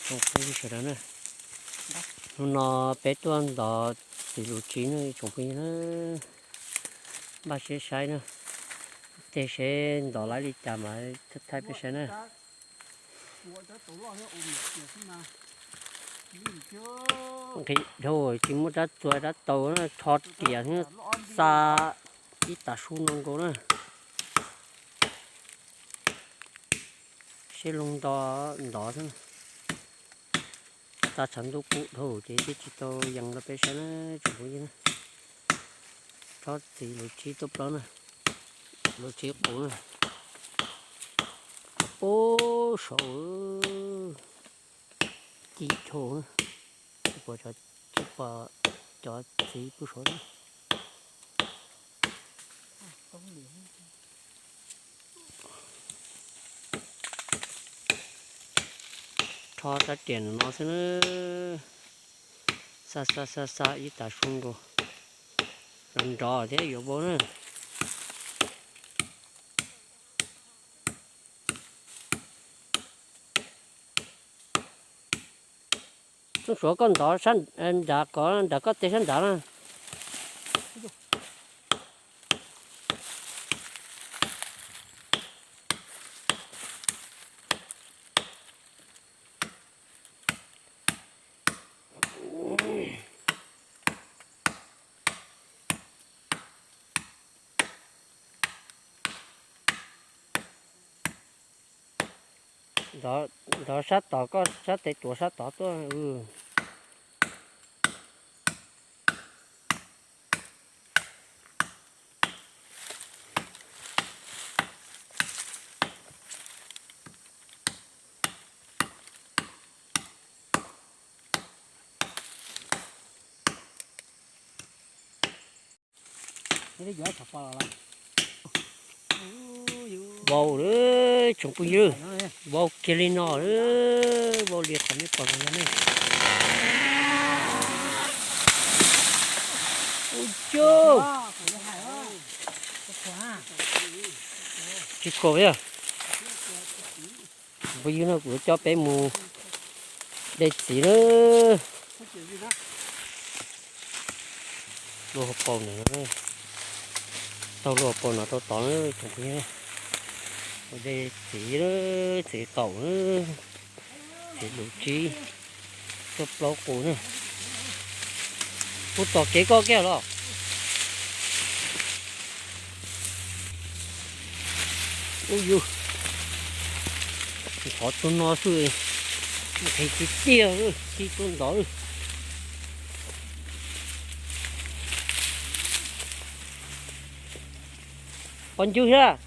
Tsoom phooj ywg sawv daws na, hnub no peb tuaj ntov txiv lus tsib na tsoom phooj ywg na, npaj siab saib na, tej seb ntov laib li cas mas thaij peb saib na. Nqhis dhau tsis muaj rab txuas rab taus na, rho riam xwb, xa ib tag su no nkaus na. Seb loo nto ntov xwb. Tag tshav ntuj kub dhau ces twb tsis tau yees rau peb saib na tsoom phooj ywg na. Rho txiv lus tsib tuaj plaub na, lus tsib qus na. Pub saud ci dhau na, tsis pom cov txiv pub saud na. Rho rab riam no xwb na, xa xa xa xa ib tag su nkaus, nrov nrov thiab yuav vau na. Txooj Suav koj ntov sab nrad, kov nram koj tej sab nrad na. Ntov sab tod, koj sab tes tuav sab tod tuaj. Vau lawm tsoom phooj ywg, vau kiag li no lawm, vau li qhov nej pom no ne. Ua cas tsis khuam yog. Phooj ywg, no kuv coj peb mus de txiv na. Lub hauv paus no, taug lub hauv paus no rau tod na tsoom phooj ywg. De txiv, txiv qaum, txiv lus tsib, tuaj plaub qus na. Kuv tom kev koj kiag los. Ub yus, qhov tus no xwb, nqhis tiag tiag, ci tuaj ntov. Pov ncwg thiab.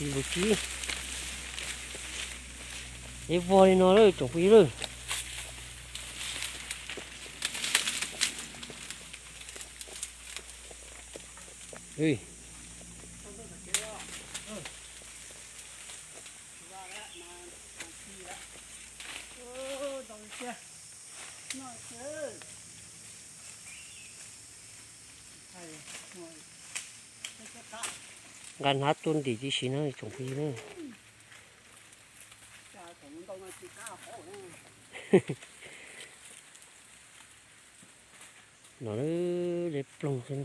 Txiv lus tsib, es vog li no lawm tsoom phooj ywg lawm. Nqa hnab tuaj ntim tib si na tsoom phooj ywg na. No de ploog xwb.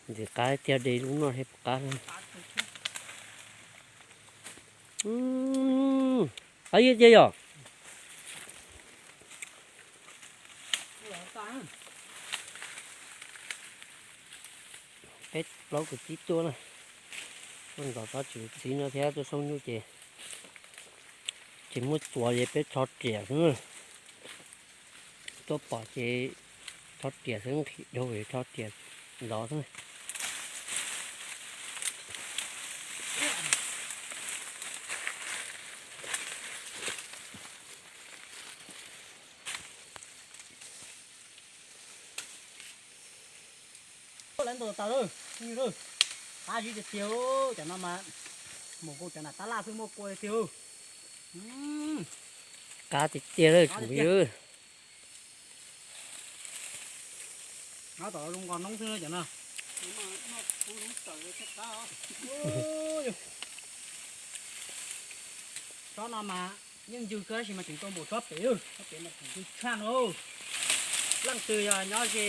Ntxim qab tiag, de lub no thiaj qab. Qab ib tiag yog. Peb plaub kwv tij tuaj na, tuaj ntov tsob txiv no thiab tuaj xauj nyuj ces, ces muab txuas ces peb rho riam xwb. Tuaj pom ces rho riam xwb, nqhis dhau rho riam ntov xwb. Lawv ntaus tas lawm, qab zib tiag tiag, cov no mas mus nkaus cov nram tab laj xwb muaj kua tiag. Qab tiag tiag lawm tsoom phooj ywg. Nyob tom zoo nqos noob xwb cov no. Tsob no mas yeej ncw kawg tab sis mas tseem tau npaum tsob pem, tsob pem mas tseem ncw tshaj no. Leej twg yog nyob ze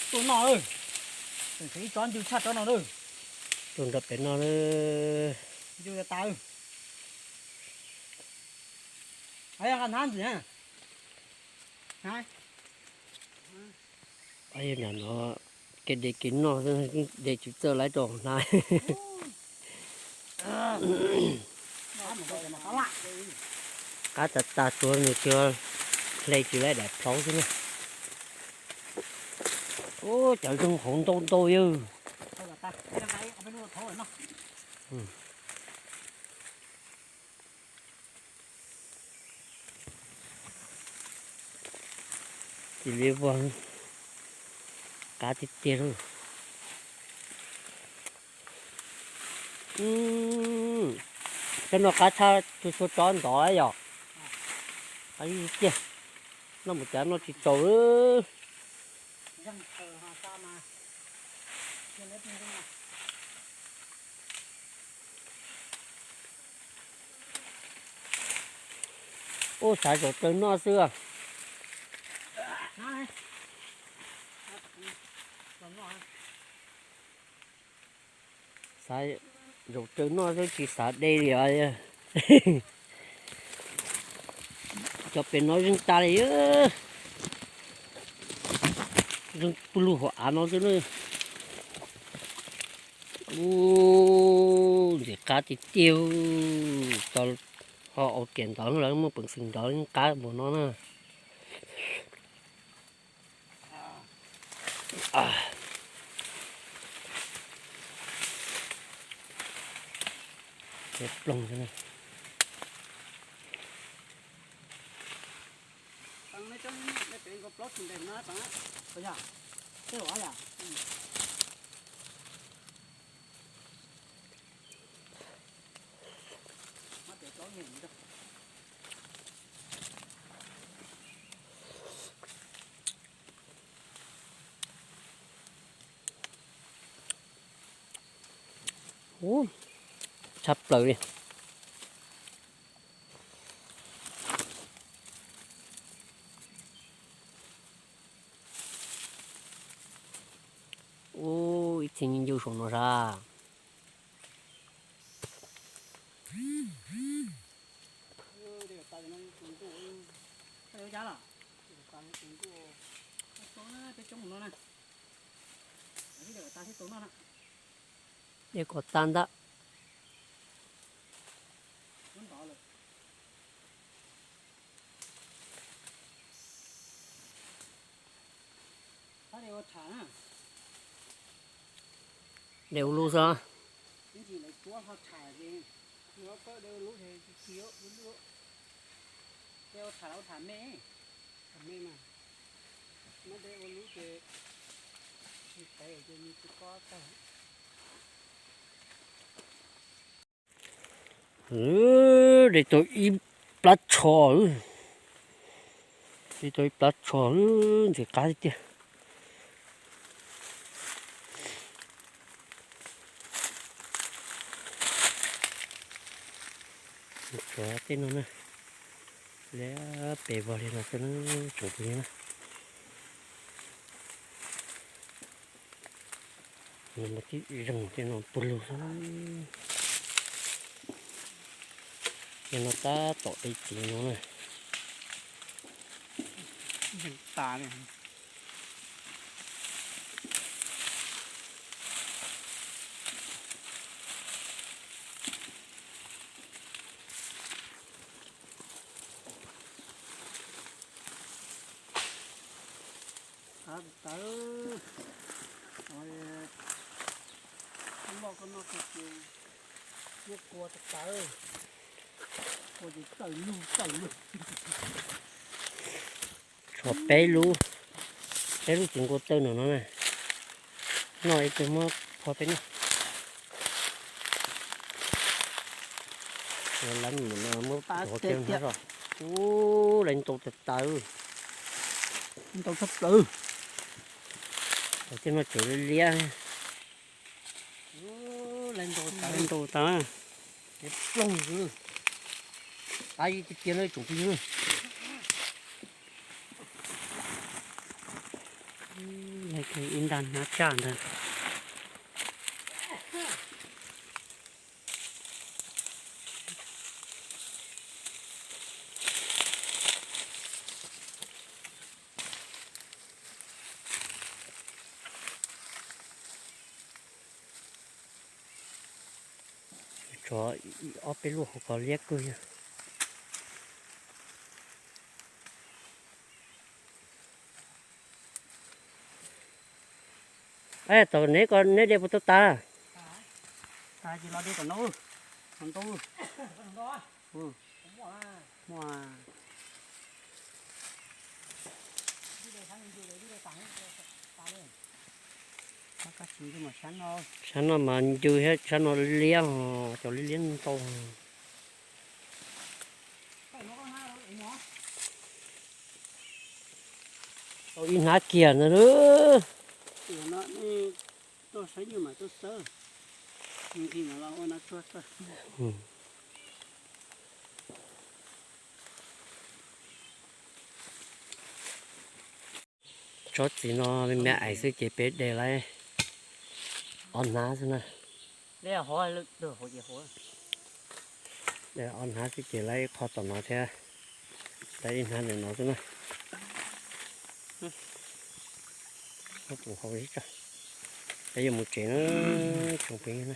tuaj noj, tseem tshuav ib tsob ncw tshaj tsob no na. Tuaj nrog pem noj na. Ncw tas tas. Nqa hnab ntxiv na. Nqa no, kev de kev noj, de tsis txawj lawv rau hnab. Qab tas tas tsuav nws tsis hle tsis lawv daim plhaub xwb na. Ub, cov zoo hauv ntau ntau yawg. Cia li vog, qab tiag tiag lauj. Cov no qab tshaj txhua tsob ntov yom. Qab tiag, noj mus cas noj tsis tsaus. Ub, xav zaum raws noj xwb. Xav zaum raws noj xwb tsis xav de li os. Cov pem no zeeg tas li, zeeg pw lug hauv av no xwb na. Ub, ntxim qab tiag tiag. Tau ho ua tiam ntawd lawv muaj peev xwm ntawd qab npaum no na. Ploog. Ub, tshaj plaws li. Ub, ib txhia ncw saum no sas. Dej kom tag ntag. Dej ua lub xwb. De tau ib plab tsho, de tau ib plab tsho, ntxim qab tiag. Tsuav tej no na, liab pes vog li no xwb na, tsoom phooj ywg na. Nws mas tib zeeg tej no pawg lug xwb. Tej no tab tom de txiv no na. Qab tawv, loj koj noj tag ces muab kua tawv, kua ces tawm lug tawm lug. Tshuav peb lub, peb lub tsis nkaus tawm no na. Noj ib tug muab phua peb noj. Lawv muab phua peb noj. Ub, lawv ntau tawv tawv, ntau tshaj plaws. Tej no tseem liab liab. Ntau tas. Ploog, tas tiag tiag no tsoom phooj ywg. Ib nta hnab tsaj ntawd. Tsov ob peb lub hauv ko liab kawg yog. Tom neb ko neb de puas tau tas? Tas ces los de tom no. Ntau. Sab no mas ncw thiab, sab no liab os, cov liab liab ntau. Tau ib hnab kiag ntag lauj. Tuaj saib nyuj mas tuaj xawb, nqis mas los ua no tsuag xwb. Tsob txiv no me me ais xwb ces peb de lawm ob hnab xwb na. Ob hnab xwb ces lawm ib qho tom no thiab, lawm ib hnab ntawm no xwb na. Peb yuav mus tsev na, tsoom phooj ywg na.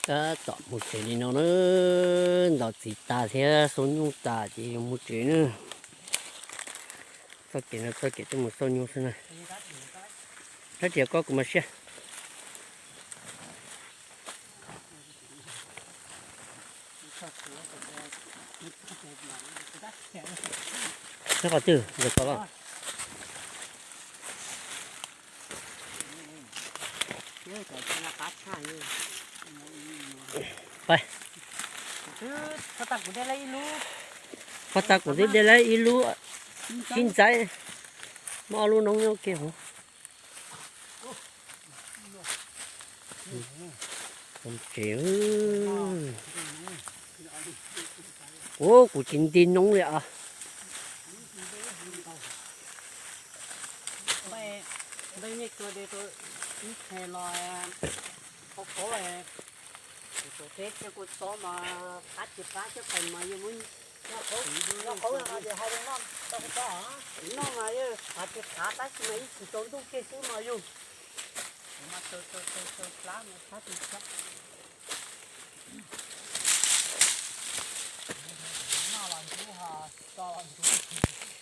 Tab tom mus tsev li no na, ntaus txiv tas thiab xauj nyuj tas ces yuav mus tsev na. Txoj kev no txoj kev tuaj mus xauj nyuj xwb na. Rab riam koj kuv mas siab. Nyob qhov twg ntawm ko los? Pab, pab tas kuv twb de lawm ib lub sib ntxaib, muaj ob lub noob nyob kiag hauv. Tsev, ua kuv tsis nti noob li os. Npej nej tua de tau ib qhe los qhov qhov, kuv tus teb thiab kuv txob mas qab tsis qab thiab qhov mas yog muab noj qhov, noj qhov no ces hau noj tau kuv txob, noj mas yog qab tsis qab tab sis mas ib tsis tau ntuj kiag xwb mas yog. Kuv mas tau tau tau tau plab mas qab tsis qab. Noj los ntub ho, tso los ntub.